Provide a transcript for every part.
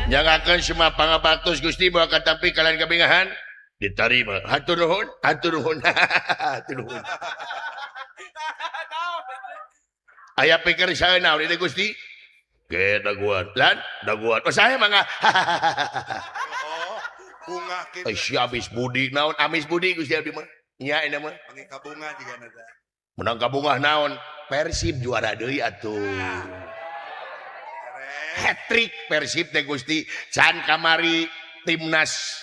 Nyangakeun semua pangabaktos Gusti moal katampi kalian kabingahan diterima. Hatur nuhun, hatur nuhun. Hatur nuhun. Aya pikir saya naon ieu Gusti? Ge daguan. Lan daguan. Oh saya mangga. Oh, bunga kitu. Si amis budi naon amis budi Gusti abdi mah. Nya eta mah. Mangi kabunga jigana teh. Menang kabungah naon? Persib juara deui atuh. Hat-trick Persib teh Gusti. Can kamari timnas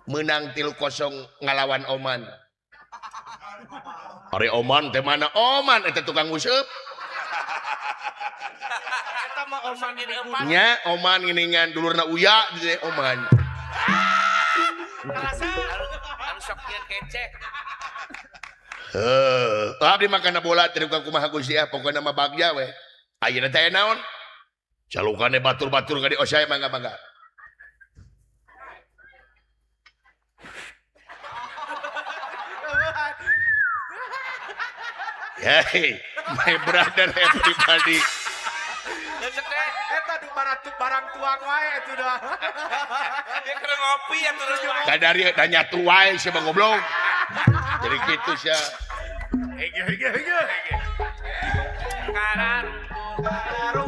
menang 3-0 ngalawan Oman. Ari Oman teh mana? Oman eta tukang useup. Eta mah Oman nya Oman geuningan dulurna Uya teh Oman. Anu sok nyeun kecek. Heuh, abdi makana bola teh kumaha Gusti ah pokona mah bagja we. Ayeuna teh naon? Calukane batur-batur ka di osai mangga-mangga. Hey, my brother everybody. Eta du barang tuang wae atuh dah. Dia keur ngopi atuh. Kadari da nyatu wae sia mah goblok. Jadi kitu sia. Hege hege hege hege.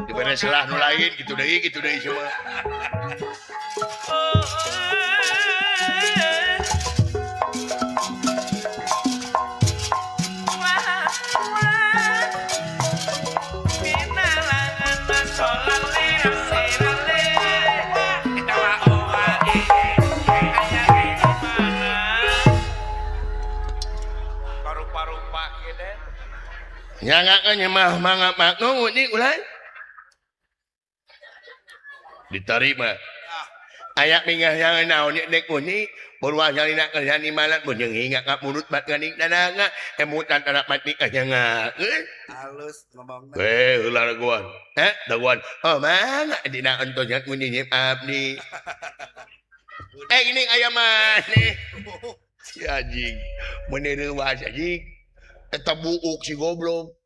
Dibere selah nu lain kitu deui semua. Nyangakeun mah mangga maknu ni ulah diterima. Aya mingah yang naon nek uni berwah nyalina kerjani malat mun ingat ka mulut bat ganing dananga emutan tanak mati ka nyangakeun halus ngomongna. Heula daguan. Daguan. Oh mangga dina entos muni nyip abdi. Ini aya maneh. Si anjing meuni reuas anjing. Eta buuk si goblok.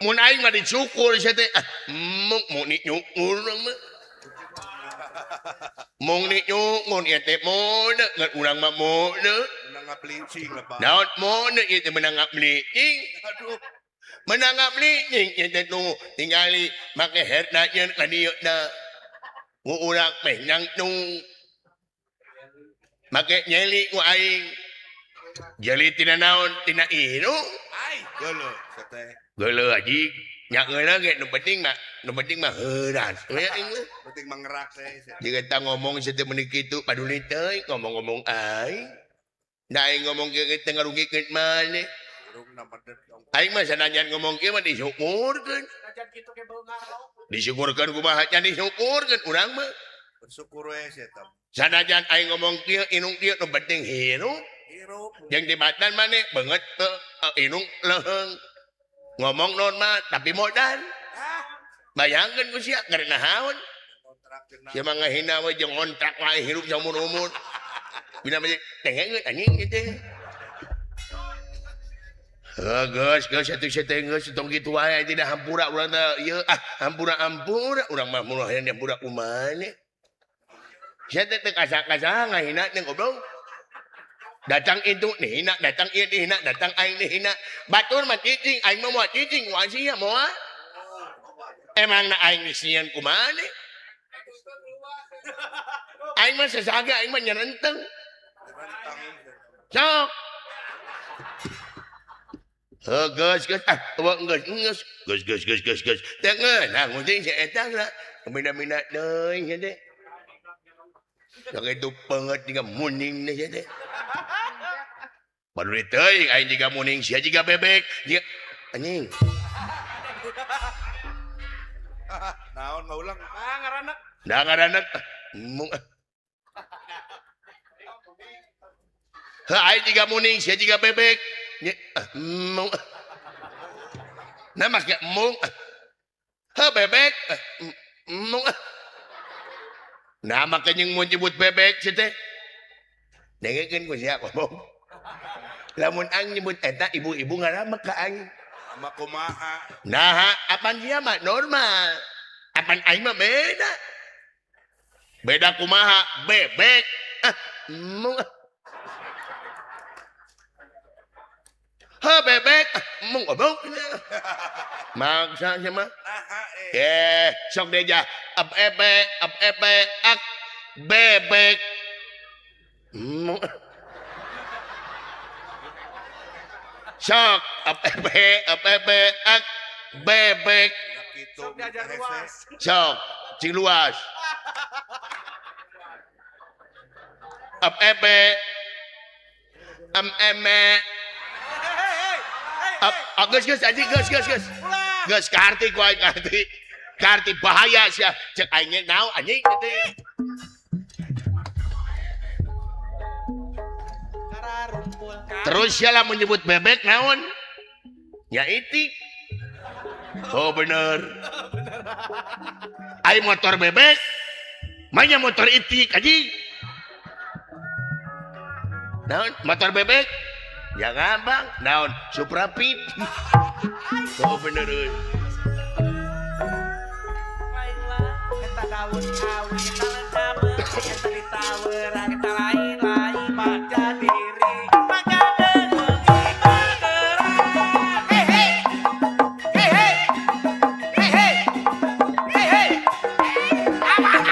Mun aing mah dicukur sia teh. Ah, mung mung ni nyukur urang mah. Mung ni nyukur ieu teh mode ngan urang mah mode. Menang ngablicing lah, Pak. Naon mode ieu teh menang ngablicing. Aduh. Menang ngablicing ieu teh nu tingali make herna nyeun ka dieu na. Ku urang meh nyang nu. Make nyeli ku aing. Jeli tina naon tina irung. Ai, geuleuh teh. Geuleuh anjing. Nya geuleuh ge nu penting mah heuras. We aing mah. Penting mah ngerak teh. Jeung eta ngomong sia teh meuni kitu paduli teuing ngomong-ngomong aing. Da aing ngomong kieu ge teu ngarugikeun maneh. Aing mah sanajan ngomong kieu mah disyukurkeun. Disyukurkeun kumaha nya disyukurkeun urang mah. Bersyukur we sia teh. Sanajan aing ngomong kieu inung kieu nu penting hirup. Yang di badan mana banget inung leheng ngomong normal tapi modal bayangkan ku sia karena haun sia mah ngahina we jeung kontrak wae hirup saumur-umur bina mah tengengeun anjing kitu heuh geus geus atuh sia teh geus tong kitu wae tidak hampura urang teh ieu ah hampura-hampura urang mah mun hayang hampura kumaha sia teh teu kasa-kasa ngahina teh goblok. Datang itu dihina, datang ieu dihina, datang aing dihina. Batur mah cicing, aing mah moal cicing, moal sia moal. Emang na aing disieun kumaha nih? Aing mah sasaga, aing mah nyerenteng. Sok. Heuh geus geus ah eueuh geus geus geus geus geus geus geus. Teu ngeunah nguting si eta lah. Mina-mina deui nya teh. Sakitu peungeut jiga muning teh sia teh. Paduli teuing aing jiga muning sia jiga bebek jiga anjing. Naon ngaulang? Ah ngaranek. Da ngaranek. Mung. Heuh aing jiga muning sia jiga bebek. Mung. Nah make mung. Heuh bebek. Mung. Nah make jeung mun nyebut bebek sia teh. Dengekeun ku sia ngomong. Lamun aing nyebut eta ibu-ibu ngaramek ka aing. Ama kumaha? Nah, apan sia mah normal. Apan aing mah beda. Beda kumaha? Bebek. Ah, mung. Ha bebek, mung goblok. Maksa sia mah. Eh, sok deja. Ab ebe, ab ebe, ak bebek. Mung. Sok ab ebe, ak bebek. Sok diajar luas. Sok, cing luas. Ab ebe, am eme. Ab, geus geus anjing geus geus geus. Geus kaharti ku aing kaharti. Kaharti bahaya sia. Cek aing ge naon anjing teh. Terus sia lah menyebut bebek naon? Ya itik. Oh bener. Ai motor bebek, manya motor itik anjing. Naon motor bebek? Ya ngambang, naon Supra Pit. Oh bener euy. Eta daun awi eta leucabeuk, eta ditaweran eta lain-lain maca diri. Maka deungeun bageran. Hei hei. Hei hei. Hei hei. Hei hei. Apa? Apa apa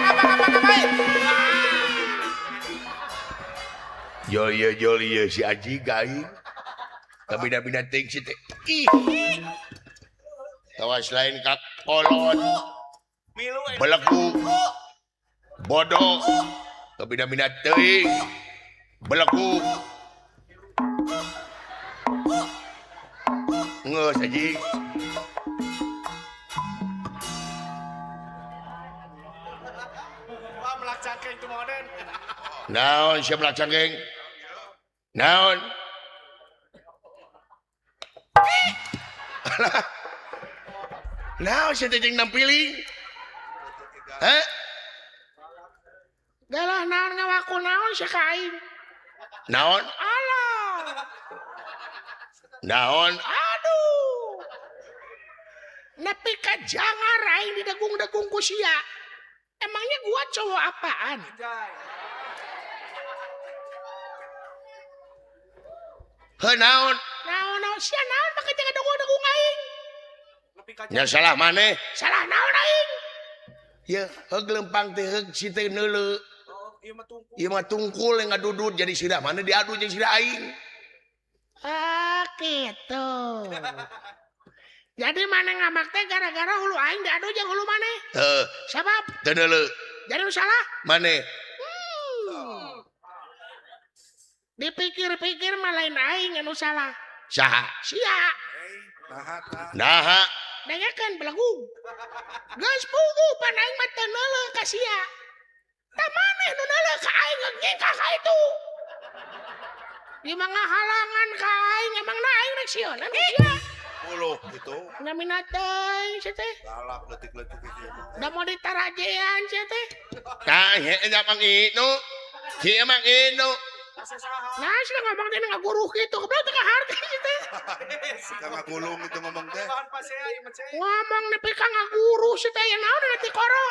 apa apa apa apa. Joli joli si Aji gaing. Kabina-bina ting si teh. Ih. Tawas lain ka kolot. Belegu. Bodoh. Kabina-bina teuing. Belegu. Ngeus Aji. Wah, melak cangkeng tu moden. Naon sia melak cangkeng? Naon? Alah. Naon sia teh jeung nampiling? Hah? Galah naon ngawaku naon sia ka aing? Naon? Alah. Naon? Aduh. Nepi ka jangar aing didegung-degung ku sia. Emangnya gua cowok apaan? Heuh naon? Naon naon sia naon make jaga degung-degung aing? Nya salah maneh. Salah naon aing? Ye, heug lempang teh heug si teh neuleu. Oh, ieu mah tungkul. Ieu mah tungkul yang ngadudut jadi sirah maneh diadu jeung sirah aing. Ah, gitu. Jadi maneh ngamak teh gara-gara hulu aing diadu jeung hulu maneh. Heuh. Sabab teu neuleu. Jadi nu salah? Maneh. Dipikir-pikir mah lain aing anu salah. Saha? Sia. Naha tah. Naha. Dengekeun belagu. Geus puguh pan aing mah teu neuleuh ka sia. Tah maneh nu neuleuh ka aing geus nyingkah ka itu. Di mah ngahalangan ka aing emangna aing rek sieunan ku sia. Puluh gitu. Namina teuing sia teh. Galak leutik-leutik sia. Da mau ditarajean sia teh. Tah heuh nya Mang Inu. Si Mang Inu. Nah, sudah ngomong teh ngaguruh gitu, goblok teh kaharti sih teh. Ka ngagulung itu ngomong teh. Ngomong nepi ka ngaguruh sih teh ya naon nanti koro.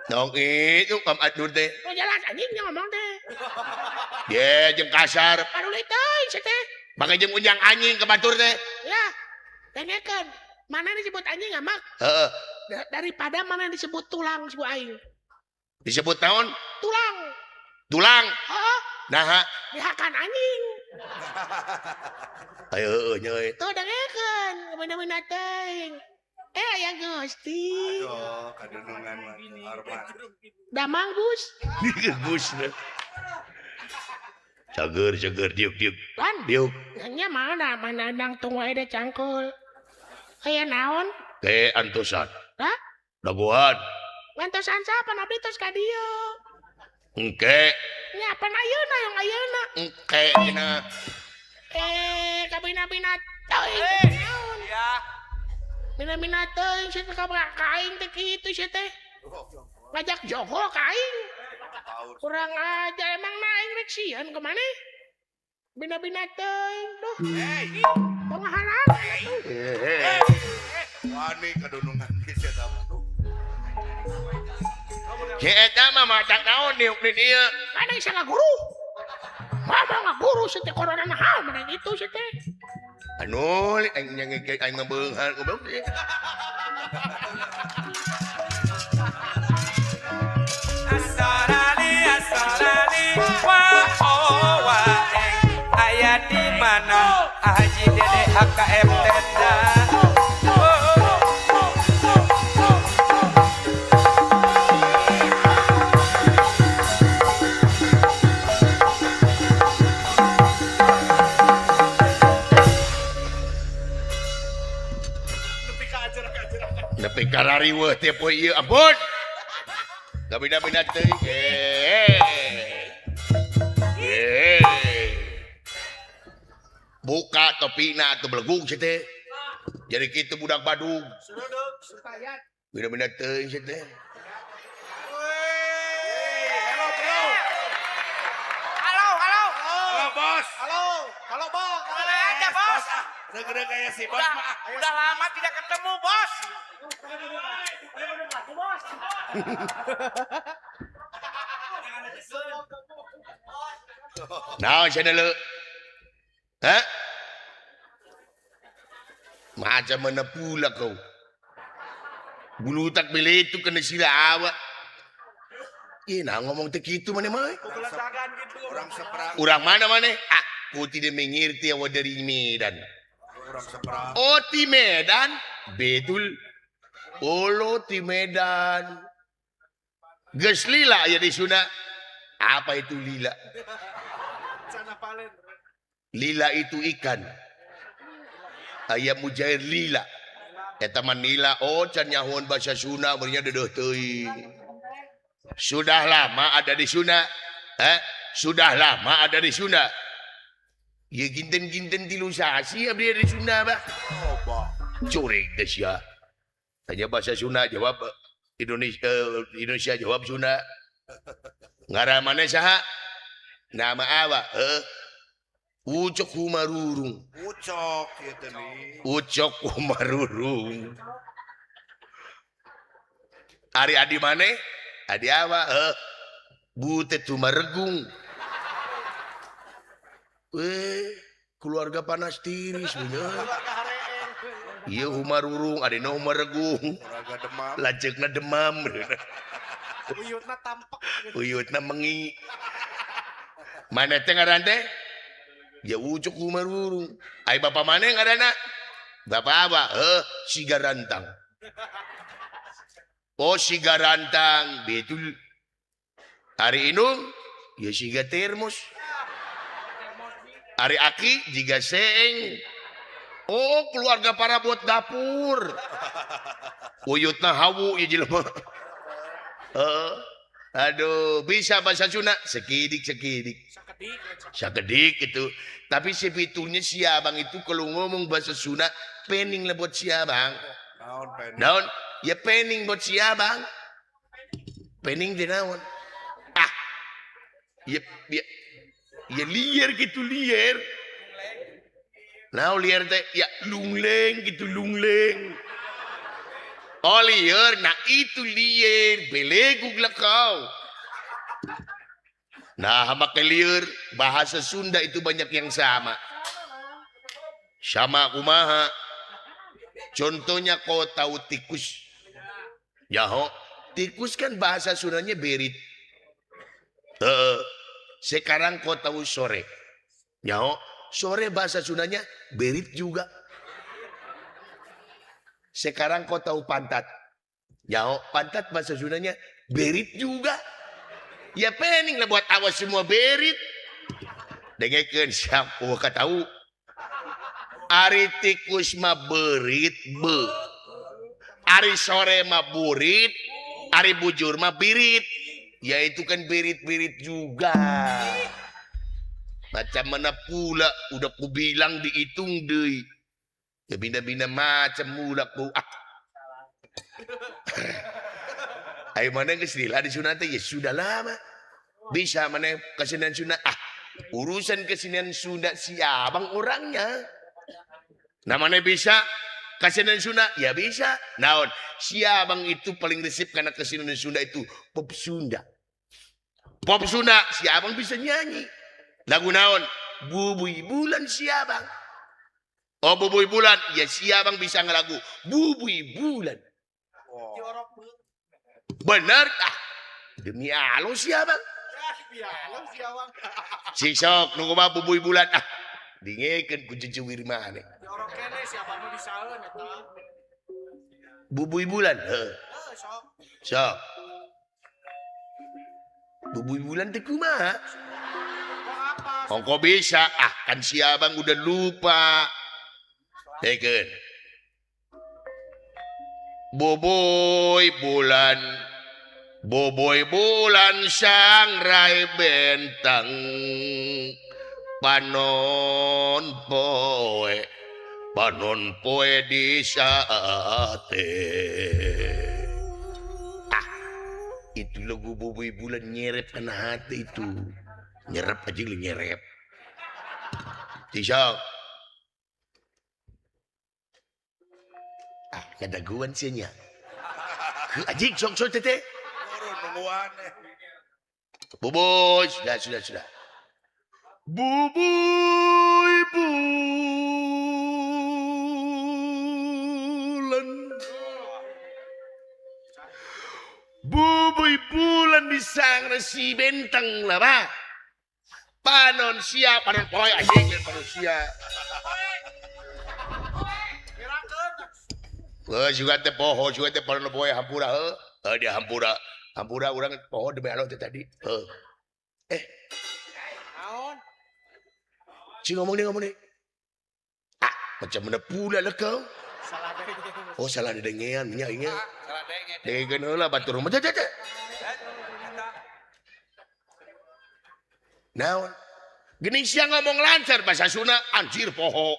Dong itu kam adur teh. Nu jelas anjing ngomong teh. Ye jeung kasar. Paduli teuing sih teh. Bangga jeung unjang anjing ke batur teh. Ya. Dengekeun, mana disebut anjing ngamak? Heeh. Daripada mana disebut tulang si aing. Disebut naon? Tulang. Tulang. Heeh. Naha dihakan anjing. Ayo heueuh nya euy. Tuh dengekeun, bener-bener teuing. Eh aya Gusti. Aduh, kadunungan mah hormat. Damang Gus. Gus. Cager cager diuk diuk. Lan diuk. Nya mana mana nangtung wae deh cangkul. Aya naon? Teh antosan. Hah? Dagoan. Ngantosan sapa abdi tos ka dieu. Engke. Nya pan ayeuna yang ayeuna. Engke cenah. Eh, kabina-bina teuing. Naon? Ya. Bina-bina teuing sia teh ka aing teh kitu sia teh. Ngajak jogo ka aing. Kurang aja emang na aing rek sieun ka maneh. Bina-bina teuing duh. Tong halangan atuh. Wani kadunungan geus eta mah. Si eta mah matak naon diuk di dieu. Mana isa ngaguru? Mama ngaguru si teh corona naha mana itu si teh. Anu aing nyangge aing mah beunghar goblok. Asarali asarali wa oh wa eng aya di mana Haji Dede HKM tenda. Nepi ka rariweuh teh poe ieu ampun. Da beda-beda teuing. Buka topina atuh belegung si teh. Jadi kitu budak Badung. Beda-beda teuing si teh. Halo bro. Halo, halo. Halo bos. Halo, halo bos. Mana aja bos? Segera kayak si bos mah. Udah lama tidak ketemu bos. Naon cenah leu? Hah? Macam mana pula kau? Bulu tak beli itu kena sila awak. Ih, nah ngomong teh kitu mana mah? Orang seberang. Urang mana mana? Aku tidak mengerti awak dari Medan. Orang seberang. Oh, di Medan. Betul. Olo di Medan. Geus lila ya di Sunda. Apa itu lila? Lila itu ikan. Ayam mujair lila. Eta mah nila. Oh, can nyahoan bahasa Sunda meureun deudeuh teuing. Sudah lama ada di Sunda. Eh, sudah lama ada di Sunda. Ya ginten-ginten tilu sasi abdi di Sunda, bah. Oh, bah. Curig teh sia. Tanya bahasa Sunda jawab Indonesia, Indonesia jawab Sunda. Ngaran maneh saha? Nama awak? Heuh. Ucok Humarurung. Ucok ieu teh nih. Ucok Humarurung. Ari adi maneh? Adi awak? Heuh. Butet Humaregung. Keluarga panas tiris bener. Iya Humarurung, adina Humaregung. Keluarga demam. Lanceukna demam. Uyutna tampak. Uyutna mengi. Mana teh ngaran teh? Ya Ucok Humarurung. Ai bapa maneh ngaranna? Bapak apa? Heuh, Siga Rantang. Oh, Siga Rantang, betul. Ari indung ya siga termos. Ari aki jiga seeng. Oh, keluarga parabot dapur. Uyutna hawu ieu jelema. Aduh, bisa bahasa Sunda sekidik-sekidik. Sakedik gitu. Tapi sebetulnya si abang itu kalau ngomong bahasa Sunda pening lah buat si abang. Naon pening? Naon? Ya pening buat si abang. Pening di naon? Ah. Ya, ya, ya liar gitu liar. Nah liar teh ya lungleng gitu lungleng. Oh liar, nah itu liar, belegug lah kau. Nah make liar, bahasa Sunda itu banyak yang sama. Sama kumaha. Contohnya kau tahu tikus. Yaho, tikus kan bahasa Sundanya berit. Sekarang kau tahu sore. Yaho, sore bahasa Sundanya berit juga. Sekarang kau tahu pantat. Yaho, pantat bahasa Sundanya berit juga. Ya pening lah buat awas semua berit. Dengekeun siapa ka tahu. Ari tikus mah berit be. Ari sore mah burit, ari bujur mah birit. Ya itu kan birit-birit juga. Macam mana pula udah ku bilang dihitung deui. Ya bina-bina macam mula ku. Ah. Ayo mana geus lila di Sunda teh ya sudah lama. Bisa mana kesenian Sunda. Ah, urusan kesenian Sunda si abang orangnya. Namanya bisa Kesenian Sunda ya bisa. Naon? Si abang itu paling resep karena kesenian Sunda itu pop Sunda. Pop Sunda si abang bisa nyanyi. Lagu naon? Bubuy bulan si abang. Oh bubuy bulan, ya si abang bisa ngelagu bubuy bulan. Oh. Bener ah. Demi Allah si abang. Si sok nu kumaha bubuy bulan ah. Dingekeun ku jejuwir maneh. Bubuy bulan, heuh. Sok. Bubuy bulan teh kumaha? Ongko bisa, ah kan si abang udah lupa. Tekeun. Bubuy bulan, bubuy bulan sangrai bentang, panon poe di saate. Ah, itu lagu bubuy bulan nyerep kena hati itu. Nyerep aja lu nyerep. Tisok. Ah, kadaguan sih nya. Anjing sok sok teteh. Bubuy, sudah sudah sudah. Bubuy bulan. Bubuy bulan di sang resi benteng lah, Pak. Panon sia, panon poe anjing, panon sia. Heuh, juga teh poho, juga teh panon poe hampura heuh. Heuh dia hampura. Hampura urang poho demi Allah teh tadi. Heuh. Eh. Naon? Si ngomong nih. Ah, macam mana pula lah kau? Salah denge. Oh, salah dengean nya ieu. Salah denge. Dengekeun heula batur mah teh teh. Naon? Geuning sia ngomong lancar bahasa Sunda, anjir poho.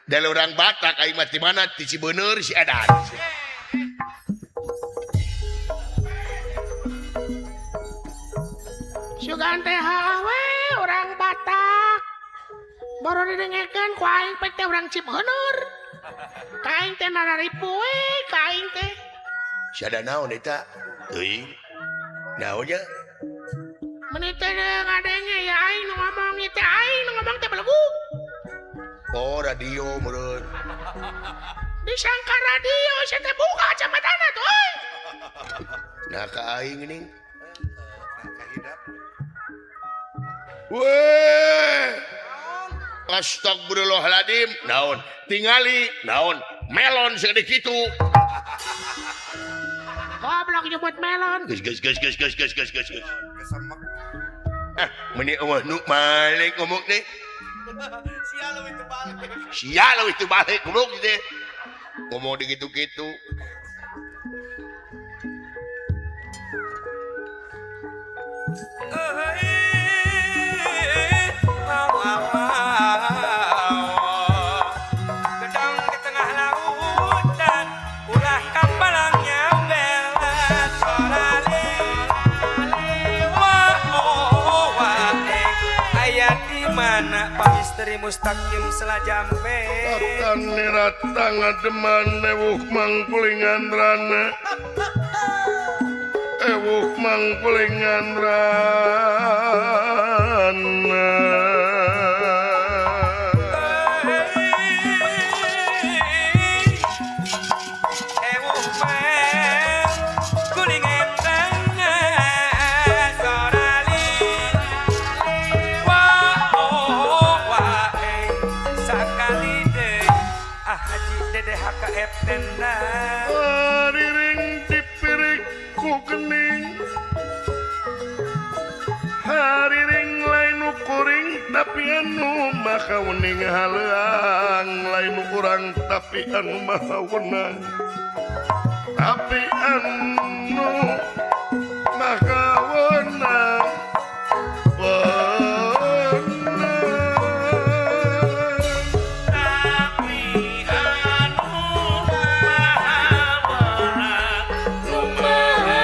Dari orang Batak aing mah di mana ti Cibeuneur si edan. Sugan teh we orang Batak. Baru didengekeun ku aing pek teh urang Cibeuneur. Ka aing teh nararipu we ka aing teh. Si ada naon eta? Teuing. Naon nya? Meni teh ngadenge ya aing nu ngomong ieu teh aing nu ngomong teh belegu. Oh radio meureun. Disangka radio sia teh buka kacamatana tuh euy. Nah ka aing ning. Weh. Astagfirullahaladzim. Naon? Tingali naon? Melon segede kitu. Goblok nyebut melon. Geus geus geus geus geus geus geus geus. Kesemek. Ah, meni eueuh nu malik ngomong teh. Sia leuwih teu balik. Sia leuwih teu balik goblok teh. Ngomong di kitu-kitu. Gedang di tengah lautan, ulah kapalangnya bela sorale. Wa oh wa eh, aya di mana Pak Misteri Mustaqim Selajampe? Tatan niratang ademan ewuh mangkulingan rana. Ewuh mangkulingan rana. Ewuh mangkulingan rana sorali. Wa oh wa eh, sakali deui ah Haji Dede HKF tenda. Hariring dipirik ku gening, hariring lain kuring tapi anu maha wening haleang, lain urang tapi anu maha wenang, tapi anu maha wenang, wenang. Tapi anu maha wenang, nu maha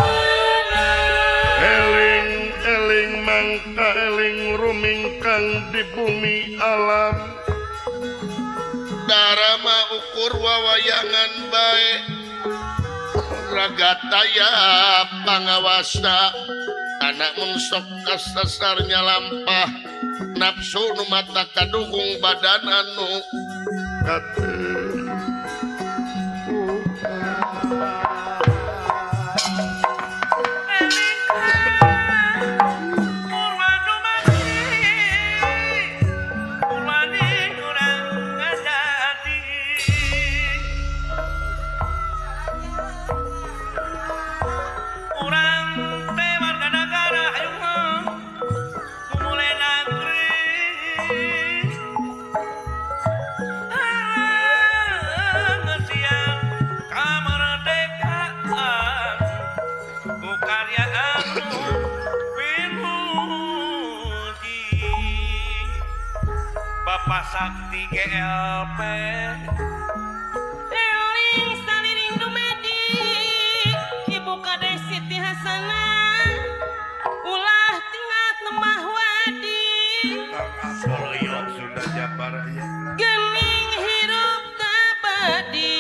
wenang. Eling eling mangka eling rumingkang di bumi alam, Darama ukur wawayangan bae ragataya pangawasa anak mun sok kasasarnya lampah nafsu nu mata kadukung badan anu Bapak Sakti GLP Eling saliring dumadi Ibu Kades Siti Hasanah ulah tinggal lemah wadi Soloyok Sunda Jabar aya gening hirup tabadi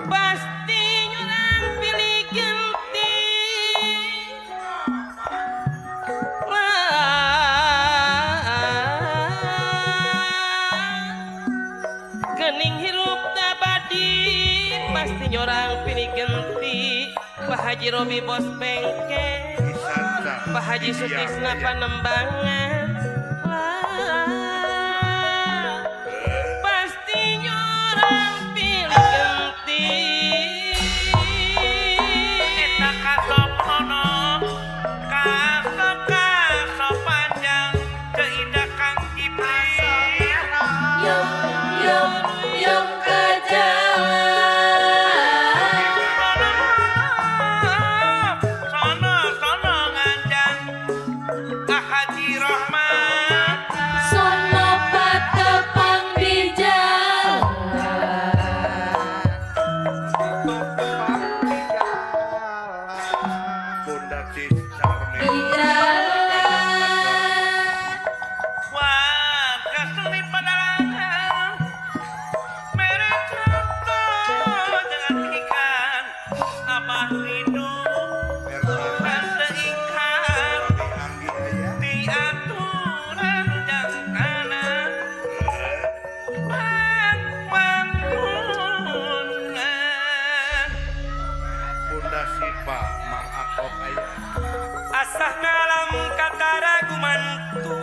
pasti nyurang pilih genti gening hirup tabadi pasti nyorang pilih genti Pak Haji Robi bos bengke Pak Haji Sutisna Panembangan pasti nyorang pilih genti eta kasopono kasop kasop panjang teu ida Kang Kipri yuk yuk yuk ke jalan sono sono nganjang Pak Haji Rohmat sono patepang di jalan Bunda Cis Carmen di jalan warga seni padalangan mere contoh jangan ikan abah hidup rasa ikan Rami Anggi aya di aturan jangkana pangwangunan Bunda Sipa Mang Akok aya asah ngalam katara gumantung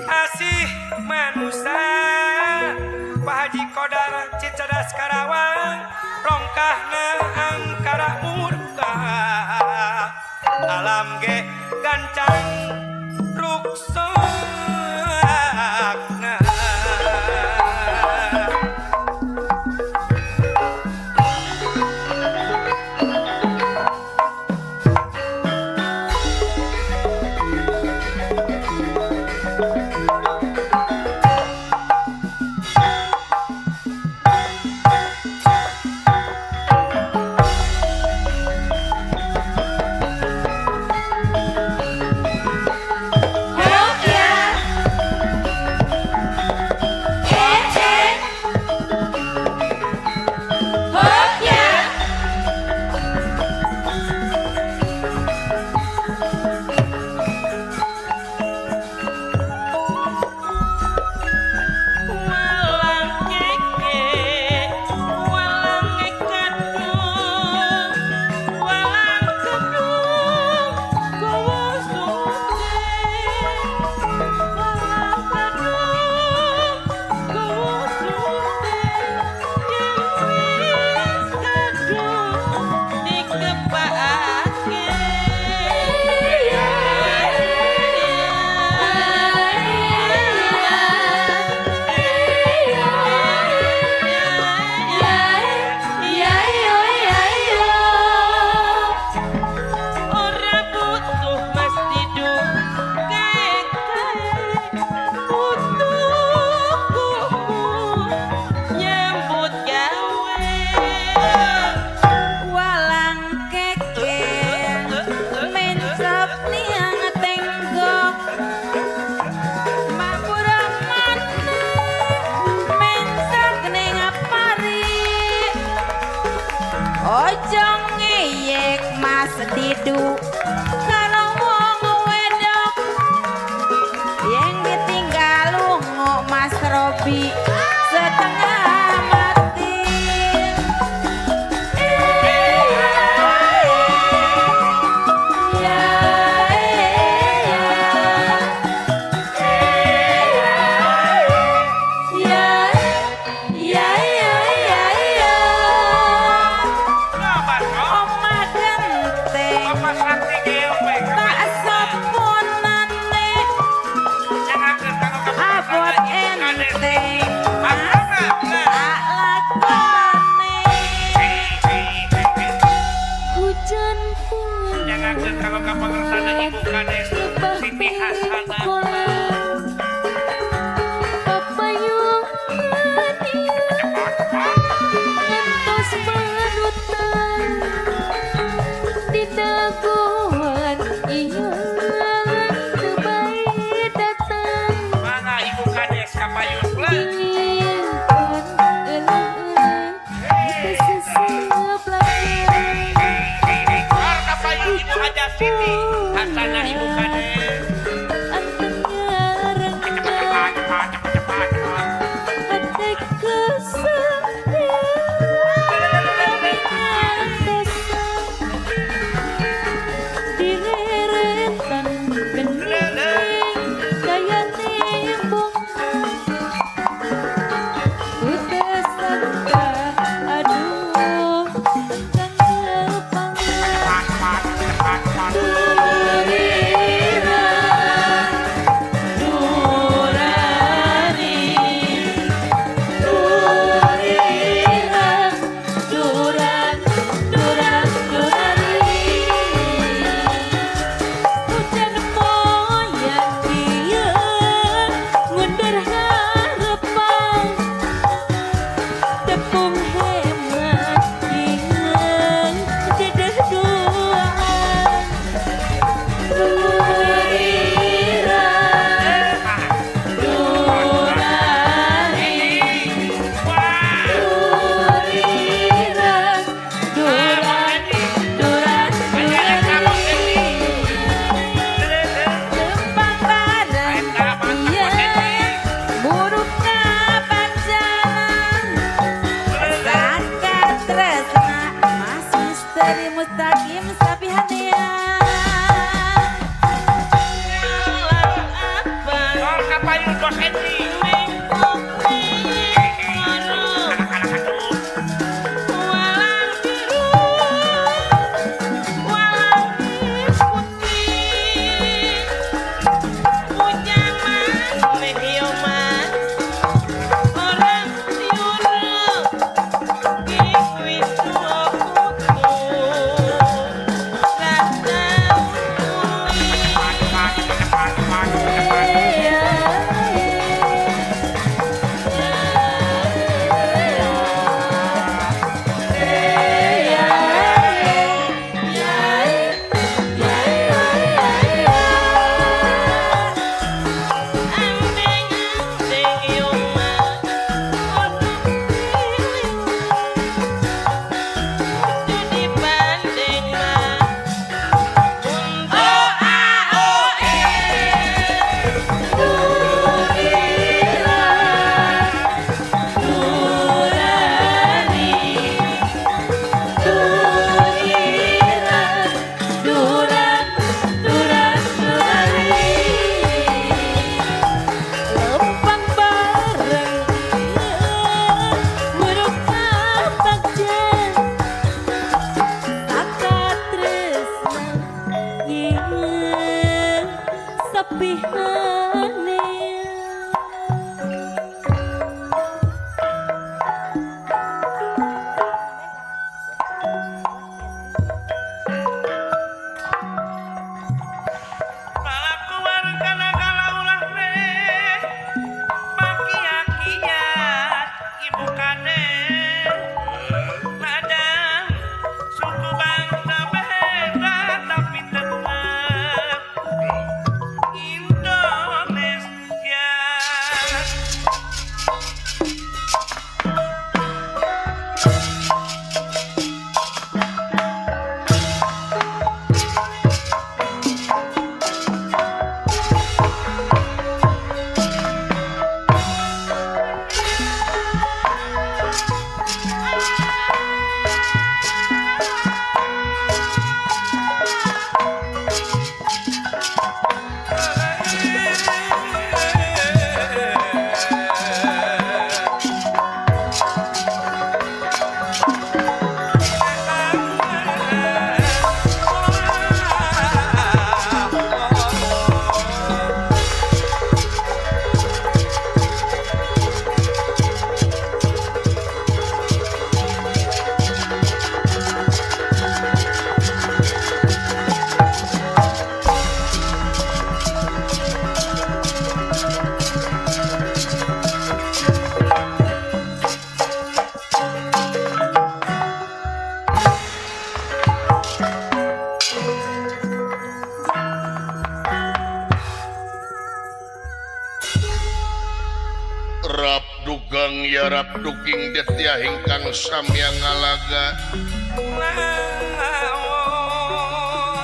asih manusa Pak Haji Kodar Cicadas Karawang rongkahna angkara murka alam ge gancang ruksakna. Halo ya. Didu kalau wong wedok yang ditinggal lungo Mas Robi setengah mati. Ya ya ya ya ya ya. Omah genteng tak sepunane abot enteng tak lakonane Hujan pun Siti Hasanah. Ngantos panutan dina goan ieu teu bae datang. Mana Ibu Kades Kapayun? Dilieun euleuh teu seseblakeun. Kapayun Ibu Haja Siti Hasanah Ibu Kades. Anteng ngarenggang hate kesepian ngantosan dileretan bening kaya tembok ku teu sangka aduh engkang kepangan durira durani durira duran duran durani hujan moyang ieu ngundur harapan tepung hemat ieu dedeh duaan durira durani durira duran duran durani Lempang bareng iya buruk kapacanan Saka tresna Mas Misteri Mustaqim Sapihania. Kapayun Bos Edi. Walang biru, walang putih, hujan maneh yo mas, orang diurut, kiwi tua kutu, rasa Duran duran durani Lempang bareng muruk kabagja saka tresna yeun sapihane. Kalakuan kana kalaulah reh Makia-kia Ibu Kades Nadang suku bangsa beda tapi tetap Indonesia. Rap dugang ya rap duking detia hingkang samya ngalaga.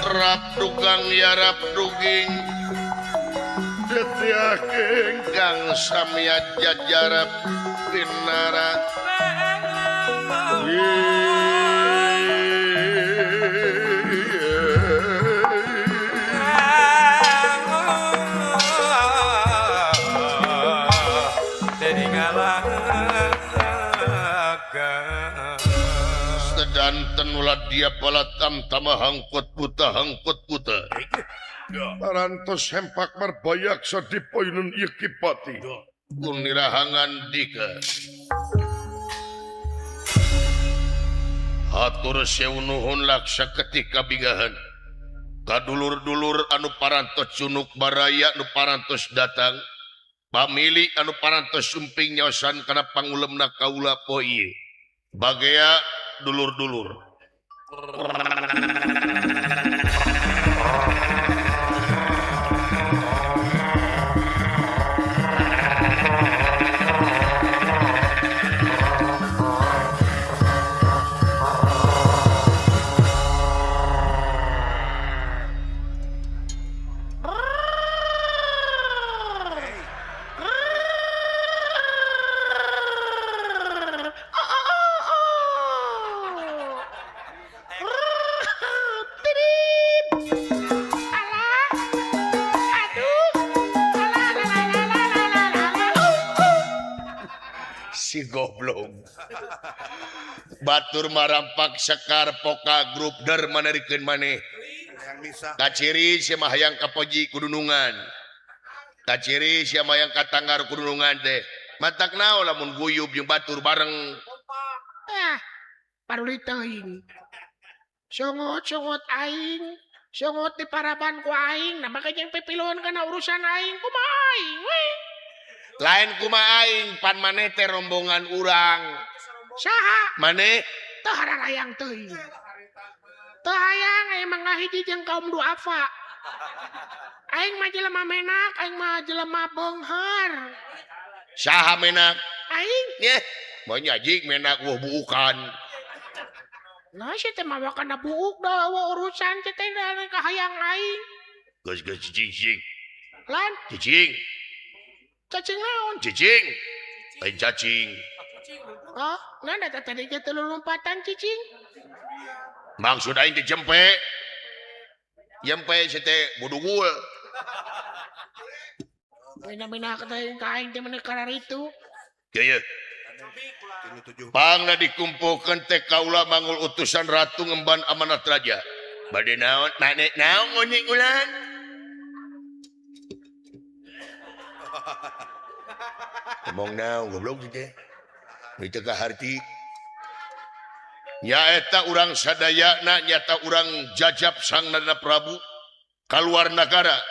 Rap dugang ya rap duging detia hingkang samya jajarap pinara. Sedanten ulah dia palatam tama hangkut buta hangkut buta. Parantos hempak marbayaksa dipoinun ieu Kipati. Kunirahangan dika. Hatur sewu nuhun laksa ketika bigahan. Kadulur-dulur anu parantos cunuk baraya anu parantos datang. Pamili anu parantos sumping nyaosan kana pangulemna kaula poe ieu. Bagea dulur-dulur. Si goblok. Batur marampak sekar poka grup der manarikeun maneh. Kaciri sia mah hayang kapoji kudunungan. Kaciri sia mah hayang katanggar kudunungan teh. Matak naon lamun guyub jeung batur bareng. Ah, paruli teuing. Songot-songot aing, songot di paraban ku aing, nah maka jeung pipiluan kana urusan aing kumaha aing we. Lain kumaha aing pan maneh teh rombongan urang. Saha? Maneh teu hararayang teuing. Teu hayang emang ngahiji jeung kaum duafa. Aing mah jelema menak, aing mah jelema beunghar. Saha menak? Aing. Nyeh, moal nyajik menak weuh buukan. Nah, sia teh mawa kana buuk da eueuh urusan teh teh ka hayang aing. Geus geus cicing cicing. Lan cicing. Cacing naon? Cicing. Lain cacing. Oh, nah da tadi ge teu lompatan cicing. Maksud aing teh jempe. Jempe sia teh budugul. Bina-bina teh ka aing teh meuni kararitu. Kieu. Pangna dikumpulkeun teh kaula mangul utusan ratu ngemban amanat raja. Bade naon? Mane naon ngonyek ulang? Ngomong naon goblok teh. Nu teu kaharti. Nyaeta urang sadayana nyata urang jajap Sang Nanda Prabu kaluar nagara.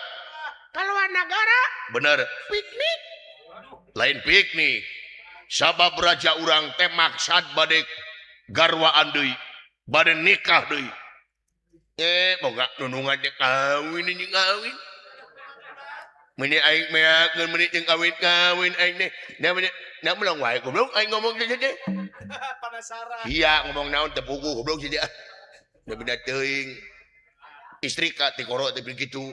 Kaluar nagara? Bener. Piknik? Lain piknik. Sabab raja urang teh maksad bade garwaan deui, bade nikah deui. Boga nunungan teh kawin jeung kawin. Meuni aing meakeun meuni jeung kawin-kawin aing teh. Na meulong wae goblok aing ngomong teh teh. Penasaran. Iya ngomong naon teh puguh goblok sih ah. Da beda teuing. Istri ka teh koro teh kitu.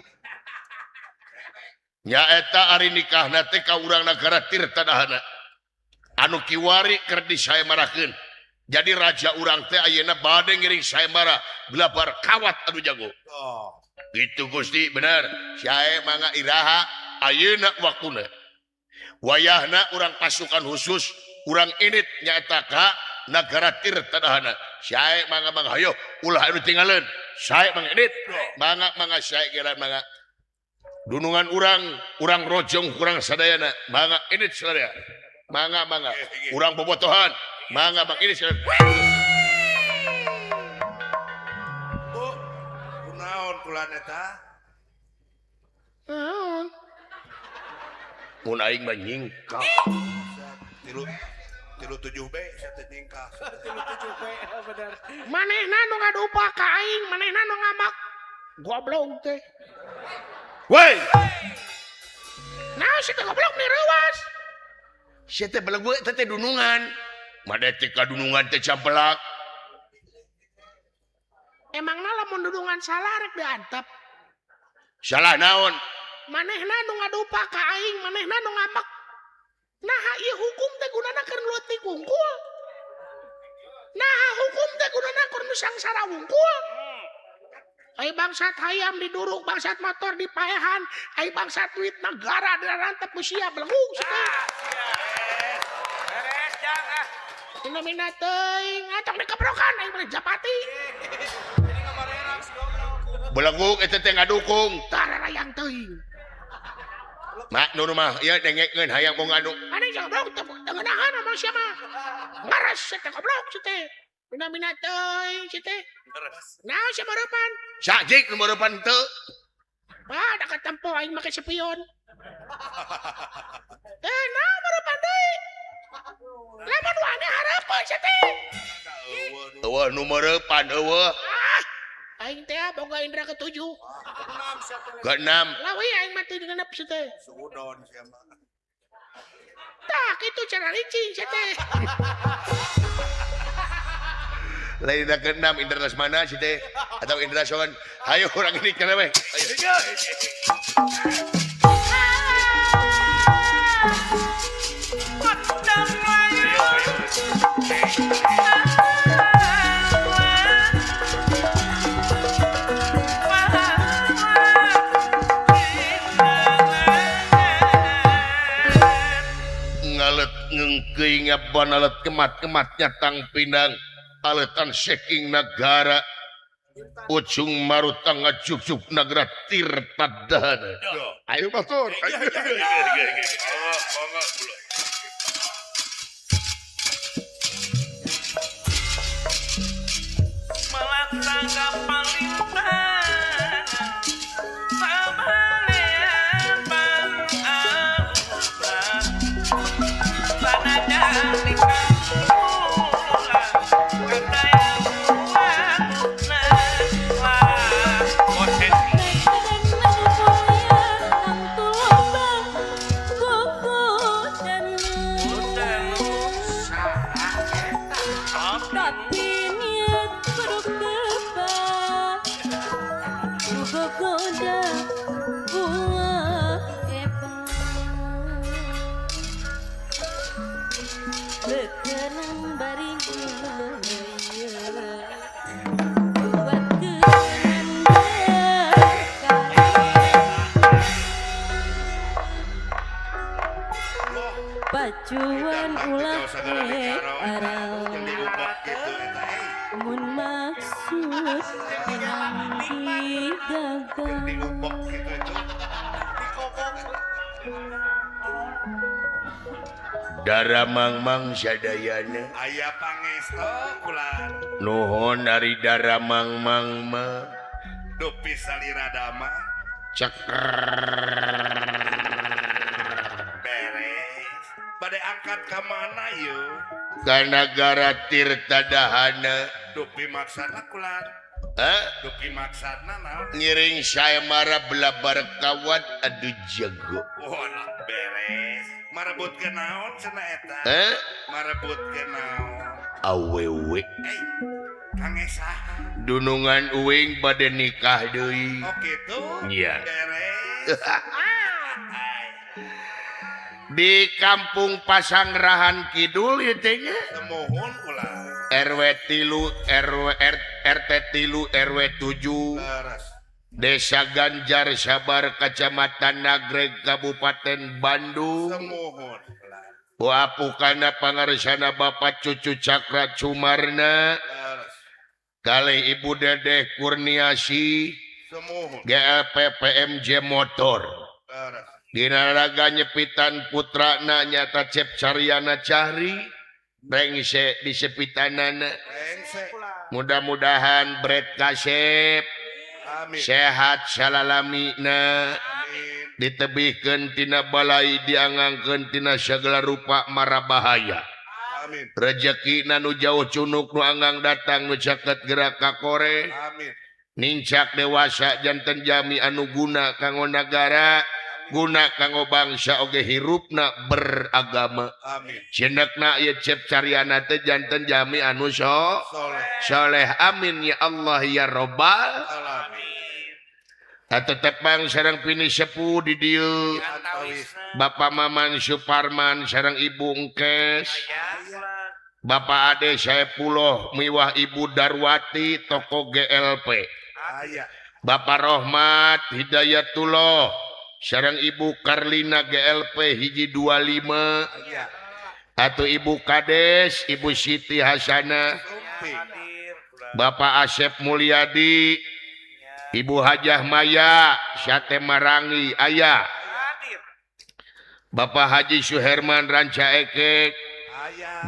Nyaeta ari nikahna teh ka urang nagara Tirta Dahana. Anu kiwari keur disayembarakeun. Jadi raja urang teh ayeuna bade ngiring sayembara gelabar kawat anu jago. Oh. Gitu Gusti bener. Sae mangga iraha ayeuna waktuna. Wayahna urang pasukan khusus urang init nyaeta ka nagara Tirta Dahana. Sae mangga mangga hayo ulah anu tinggaleun. Sae mangga init. Mangga mangga sae kira mangga. Dunungan urang, urang rojong kurang sadayana. Mangga init sadaya. Mangga mangga urang bobotohan mangga bang ini sadaya. Bu, kunaon kulan eta? Naon? Mun aing mah nyingkah. 37 B sia teh nyingkah. 37 B bener. Manehna nu ngadupa ka aing, manehna nu ngamak. Goblok teh. Woi. Nah, si goblok nih reuas. Sia teh belegu eta teh dunungan. Made teh kadunungan teh campelak. Emangna lamun dunungan salah rek diantep. Salah naon? Manehna nu ngadupa ka aing, manehna nu ngambek. Naha ieu hukum teh gunana keur leutik wungkul. Naha hukum teh gunana keur nu sangsara wungkul. Ai bangsat hayam diduruk, bangsat motor dipaehan, ai bangsat duit negara dirantep ku sia belenggung sia. Beres jang ah. Mina teuing atong dikeprokan aing mah japati. Belenggung eta teh ngadukung. Tararayang teuing. Mak nu mah ieu dengekeun hayang mau ngadu. Ane goblok teu ngeunahan mah sia mah. Ngaras teh goblok sia teh. Mina-mina teuing sia teh. Naon sia mareupan? Sajik nu mareupan teu. Ah, da katempo aing make spion. Eh, naon mareupan deui? Lamun wani hareupeun sia teh. Eueuh nu mareupan eueuh. Ah, aing teh boga indra ketujuh. Keenam. Lawi aing mah teu genep sia teh. Sudon sia mah. Tah, kitu cara licin sia teh. Lain indra keenam, indra mana sih teh? Atau indra soan? Hayo urang ini kana we. Ayo. Ngalet ngengkeuy ngabanalet kemat-kemat nyatang pinang. Aletan seking nagara ujung marutang ngajuk-juk nagara Tirtadana. Ayo batur. Melak tangga palintang pabalean pang-aluran sanajan nikah. Pacuan ulah aral mun maksud penang gagal Dara Mangmang sadayana aya pangestu kula nuhun ari Dara Mangmang mah dupi salira dama cek beres bade angkat ka mana yeuh ka nagara Tirtadahana dupi maksana kula. Hah? Dupi maksana naon ngiring saemara belabar kawat adu jago. Oh, beres marebut ke naon cenah eta? Marebut ke naon? Awewe. Kang saha? Dunungan uing bade nikah deui. Oh kitu? Iya. Beres. Di kampung Pasangrahan Kidul ieu teh nya. Semohon ulah. RW 3 RW RT 3 RW 7. Leres. Desa Ganjar Sabar Kecamatan Nagreg Kabupaten Bandung. Semohon. Wapukana pangarsana Bapak Cucu Cakra Cumarna. Kalih Ibu Dedeh Kurniasi. Semohon. GLPPMJ Motor. Dina raga nyepitan putrana nyata Cep Caryana Cahri. Rengse di sepitanana. Mudah-mudahan bret kasep. Amin. Sehat salalamina. Ditebihkeun tina balai diangangkeun tina sagala rupa mara bahaya. Amin. Rezekina nu jauh cunuk nu anggang datang nu caket gerak ka kore. Amin. Nincak dewasa janten jami anu guna kanggo nagara. guna kanggo bangsa oge hirupna beragama. Amin. Cindekna ieu Cep Caryana teh janten jami anu soleh. Amin ya Allah ya robbal alamin. Tetepang sareng pini sepuh di dieu. Bapak Maman Suparman sareng Ibu Engkes. Bapak Ade Saepuloh miwah Ibu Darwati toko GLP. Bapak Rohmat Hidayatullah sareng Ibu Karlina GLP hiji 25 atau Ibu Kades Ibu Siti Hasana. Bapak Asep Mulyadi, Ibu Hajah Maya Sate Marangi aya. Bapak Haji Suherman Ranca Ekek,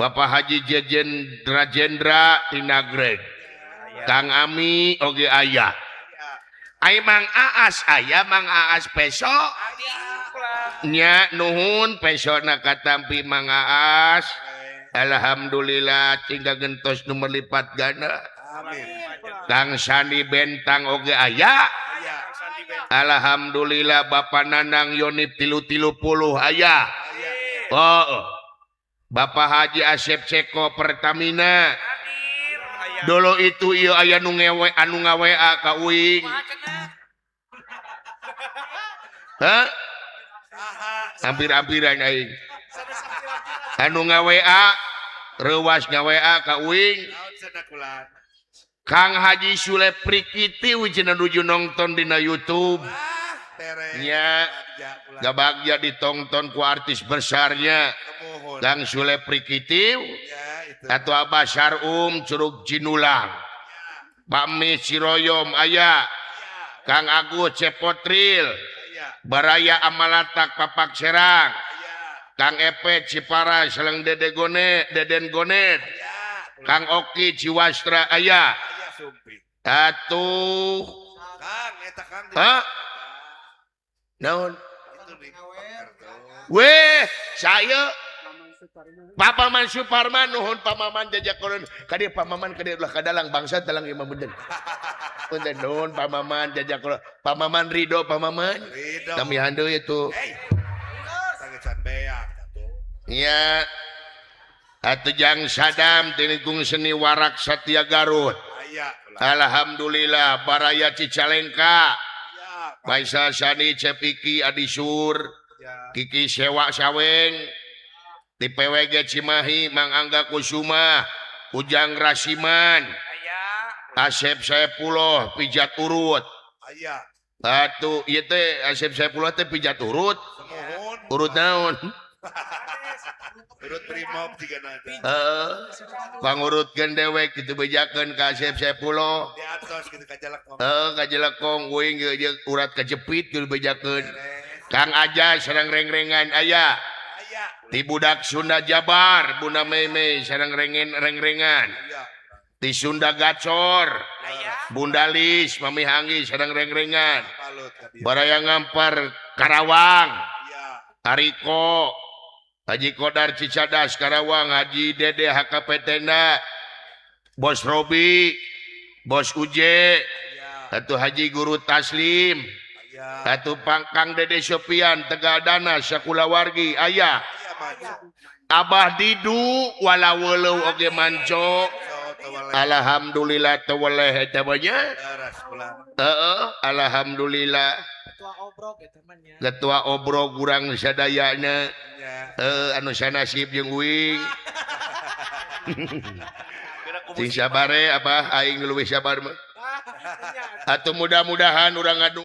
Bapak Haji Jejen Rajendra Tinagreg, Kang Ami oge aya. Ai Mang Aas aya, Mang Aas peso nya nuhun pesona katampi Mang Aas. Alhamdulillah tinggal gentos nomor lipat ganda. Kang Sani Bentang oge aya. Alhamdulillah Bapak Nanang Yonip 330 aya. Oh, Bapak Haji Asep Ceko Pertamina. Dulu itu ieu aya nu ngewe anu ngawea ka uing. Hah? Hampir-hampiran aing. Anu ngawea reuwas ngawea ka uing. Kang Haji Sule Prikiti cenah nuju nonton dina YouTube. Nya gabagja ditongton ku artis besarnya Kang Sule Prikiti atau Abah Sarum Curug Cinulang, Pak Mi Ciroyom aya, Kang Agus Cepotril, Baraya Amalatak Papak Serang, Kang Epe Cipara Seleng Dede Gonet, Deden Gonet, Kang Oki Ciwastra aya. Atuh Hah? Naon? Weh, saya Papa Man Suparman nuhun Pak Maman jajakoreun ka dieu Pak Maman ka dieu ulah kadalang bangsa dalang ieu mah punten. Punten nuhun Pak Maman jajakoreun. Pak Maman ridho Pak Maman. Kami deui itu. Nya atuh jang Sadam tinikung seni warak Satya Garut. Alhamdulillah Baraya Cicalengka, Faisal Sani Cepiki Adisur, Kiki Sewa Saweng, di PWG Cimahi Mang Angga Kusuma, Ujang Rasiman, Asep Saepuloh pijat urut. Atuh ieu teh Asep Saepuloh teh pijat urut. Urut naon? Urut brimob jigana teh. Heeh. Pangurutkeun dewek kitu bejakeun ka Asep Saepuloh. Di atos kitu ka Jelekong. Heeh, ka Jelekong uing ge urat kajepit kitu bejakeun. Kang Aja sareng rengrengan aya. Ti budak Sunda Jabar Bunda Meme sareng rengrengan. Ti Sunda Gacor Bunda Lis Mami Hanggi sareng rengrengan. Baraya Ngampar Karawang Ariko Haji Kodar Cicadas Karawang, Haji Dede HKP Tenda, Bos Robi, Bos Uje, atau Haji Guru Taslim, atau Pangkang Dede Sopian Tegal Dana Sakulawargi aya. Abah Didu walaweulew oge manco. Alhamdulillah teweleh eta mah nya. Heeh, alhamdulillah. Ketua obrog urang sadayana. Anu sanasib jeung uing. Sing sabare abah aing leuwih sabar mah. Atuh mudah-mudahan urang ngadu